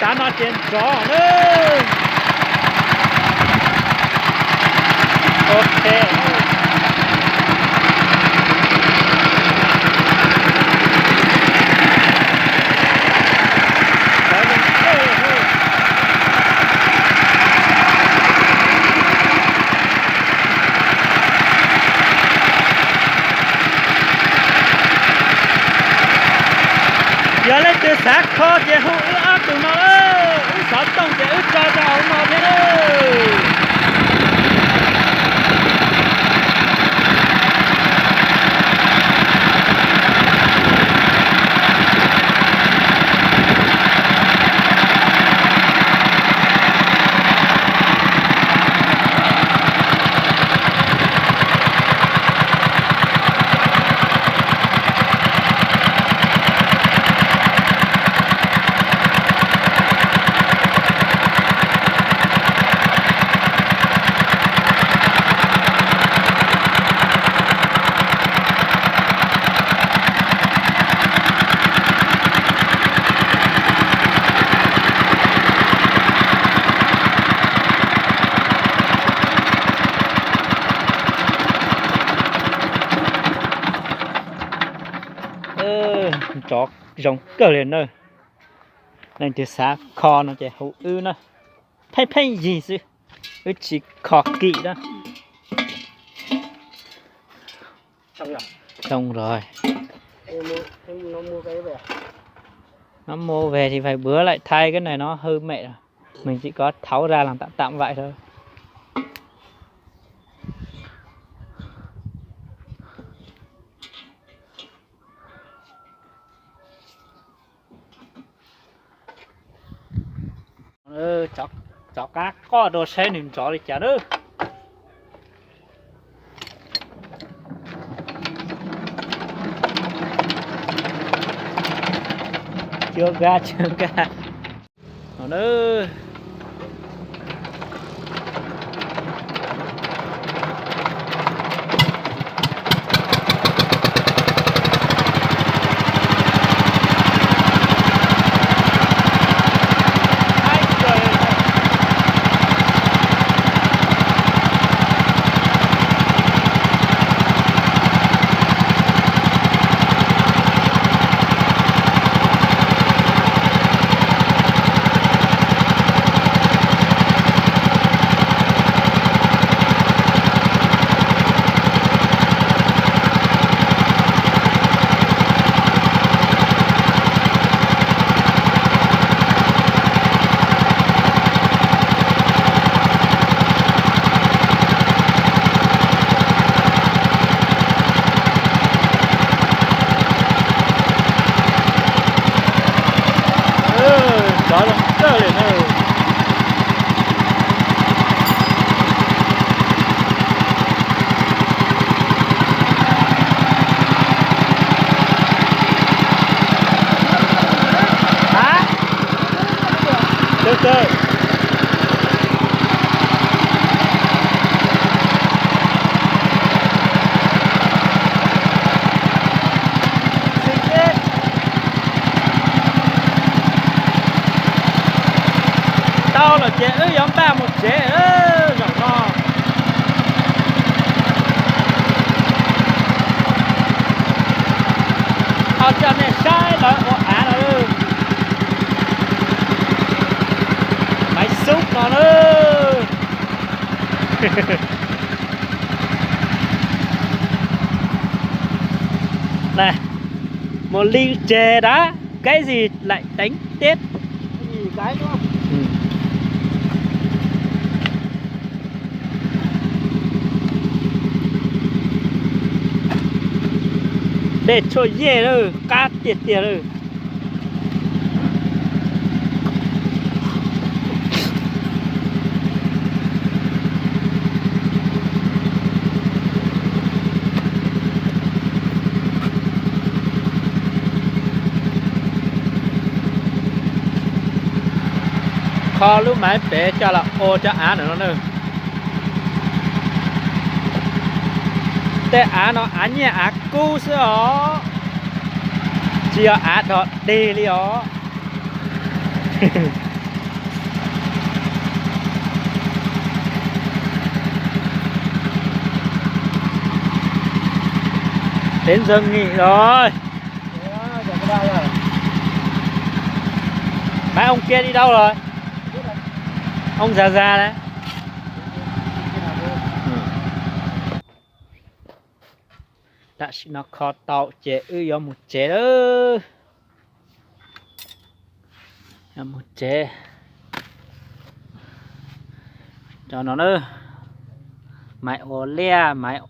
Av no ces nrov lawm. Ok. Yog leej twg xav kho ces hu wb ob tug no, wb xov tooj ces wb tso rau hauv no thiab lawm. Nrov zoo kawg li na. Leej twg xav kho no ces hu wb na. Pheej pheej yig xwb, wb tsis kho kim na. Xong rồi. Nó mua về thì phải bữa lại thay, cái này nó hư mẹ rồi. Mình chỉ có tháo ra làm tạm tạm vậy thôi. Rov qab qoj rau saib nws nrov li cas na. Chưa ga, chưa ga. Ồ, nó Nrov zoo kawg li na. Hả? Từ từ. Tau lawm ces wb yuav npaj mus tsev zaum no. Ho coj nej saib lawv ua av no. Maiv xub no na. Nè, một ly chè đã, cái gì lại tránh Tết. Dej tshuaj yej lawm, qab tiag tiag lawm. Kho lub maiv pem coj los ua cov av no na. Tej av no av nyiaj av kub xwb os, tsis yog av dog dig li os. Đến giờ nghỉ rồi. Máy ông kia đi đâu rồi? Ông già già đấy. Tam sim no kho tau ces wb yuav mus tsev lawm. Yuav mus tsev. Cov no na, maiv ua liaj, maiv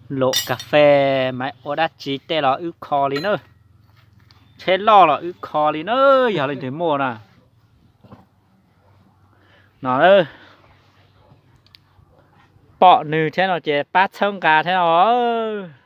lom kas fes, maiv ua dab tsi tej los wb kho li na. Tsheb loj los wb kho li na, yog leej twg muaj na. No, pom nws thiab no ces pab txhawb nqa thiab os.